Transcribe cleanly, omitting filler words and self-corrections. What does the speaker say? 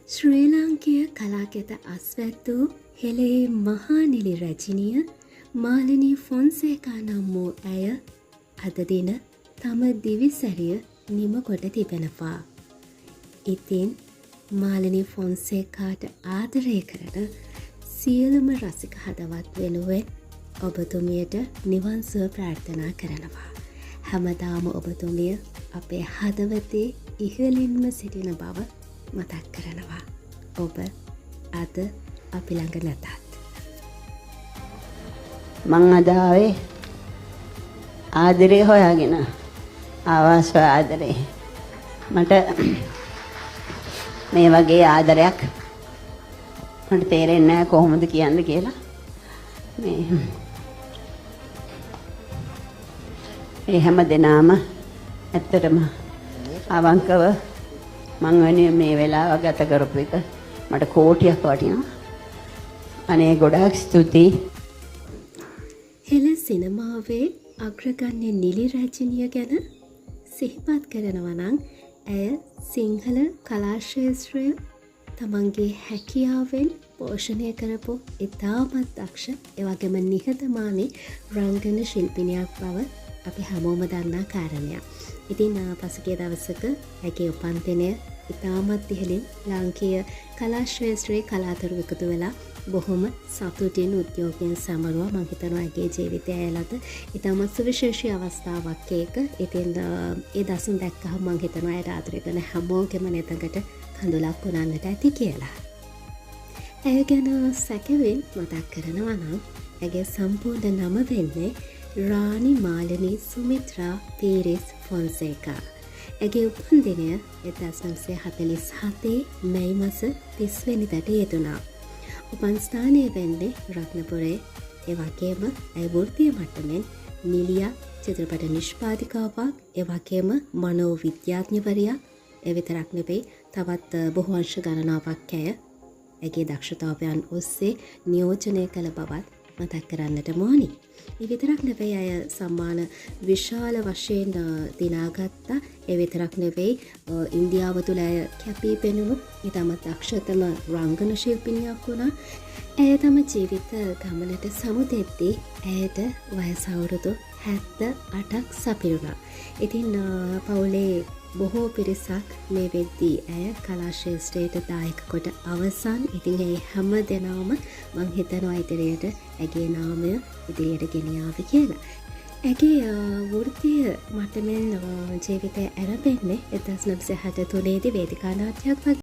ශ්‍රී ලාංකීය කලාකෙත අස්වැත් වූ හෙළයේ මහා නිලි රැජිනිය මාලිනී ෆොන්සේකා නම් වූ ඇය අද දින තම දිවිසැරිය නිම කොට තිබෙනවා. ඉතින් මාලිනී ෆොන්සේකාට ආදරය කරන සියලුම රසික හදවත් වෙනුවෙන් ඔබතුමියට නිවන් සුව ප්‍රාර්ථනා කරනවා. හැමදාම ඔබතුමිය අපේ හදවතේ ඉහළින්ම සිටින බව මතක් කරනවා. ඔබ අද අපි ළඟ නැතත්. මං අද ආවේ ආදරේ හොයාගෙන. ආවාස ආදරේ. මට මේ වගේ ආදරයක් මට තේරෙන්නේ නැහැ කොහොමද කියන්න කියලා. මේ ඒ හැම දෙනාම ඇත්තටම අවංකව මං වෙනුවෙන් මේ වෙලාව ගත කරපු එක මට කෝටියක් වටිනවා. අනේ ගොඩාක් ස්තුතියි. හෙළ සිනමාවේ අග්‍රගණ්‍ය නිලි රැජිනිය ගැන සිහිපත් කරනවා නම් ඇය සිංහල කලා ක්ෂේත්‍රය තමන්ගේ හැකියාවෙන් පෝෂණය කරපු ඉතාමත් දක්ෂ ඒ වගේම නිහතමානී රංගන ශිල්පිනියක් බව අපි හැමෝම දන්නා කාරණයක්. ඉතින් පසුගිය දවසක ඇගේ උපන්දිනය ඉතාමත් ඉහළින් ලාංකීය කලා ක්ෂේත්‍රයේ කලාතුරු එකතු වෙලා බොහොම සතුටින් උද්‍යෝගයෙන් සමරුවා. මං හිතනවා ඇගේ ජීවිතය ඇය ලද ඉතාමත් සුවිශේෂී අවස්ථාවක් ඒක. ඉතින් ඒ දසුන් දැක්කහම මං හිතනවා ඇයට ආදරය කරන හැමෝගෙම නෙතඟට කඳුලක් උනන්නට ඇති කියලා. ඇය ගැන සැකෙවින් මතක් කරනවා නම් ඇගේ සම්පූර්ණ නම වෙන්නේ රාණි මාලිනී සුමිත්‍රා පීරිස් ෆොන්සේකා. ඇගේ උපන්දිනය 1947 මැයි මස 30 වෙනිදාට යෙදුණා. උපන් ස්ථානය වෙන්නේ රත්නපුරේ. ඒ වගේම ඇය වෘත්තීය මට්ටමින් නිලියක්, චිත්‍රපට නිෂ්පාදිකාවක්, ඒ වගේම මනෝවිද්‍යාඥවරියක්. ඒ විතරක් නෙවෙයි, තවත් බොහෝ අංශ ගණනාවක් ඇය ඇගේ දක්ෂතාවයන් ඔස්සේ නියෝජනය කළ බවත් මතක් කරන්නට ඕනි. ඒ විතරක් නෙවෙයි, අය සම්මාන විශාල වශයෙන් දිනාගත්තා. ඒ විතරක් නෙවෙයි, ඉන්දියාව තුළ ඇය කැපී පෙනුණු ඉතාමත් දක්ෂතම රංගන ශිල්පිනියක් වුණා. ඇය තම ජීවිත ගමනට සමුදෙද්දී ඇයට වයස අවුරුදු 78ක් සපිරුණා. ඉතින් පවුලේ බොහෝ පිරිසක් මේ වෙද්දී ඇය කලා ක්ෂේත්‍රයට දායක කොට අවසන්. ඉතින් ඒ හැම දෙනාම මං හිතනවා ඉදිරියට ඇගේ නාමය ඉදිරියට ගෙනියාවි කියලා. ඇගේ වෘත්තීය මට්ටමින් ජීවිතය ඇරඹෙන්නේ 1963 දී වේදිකා නාට්‍යයක් වගේ.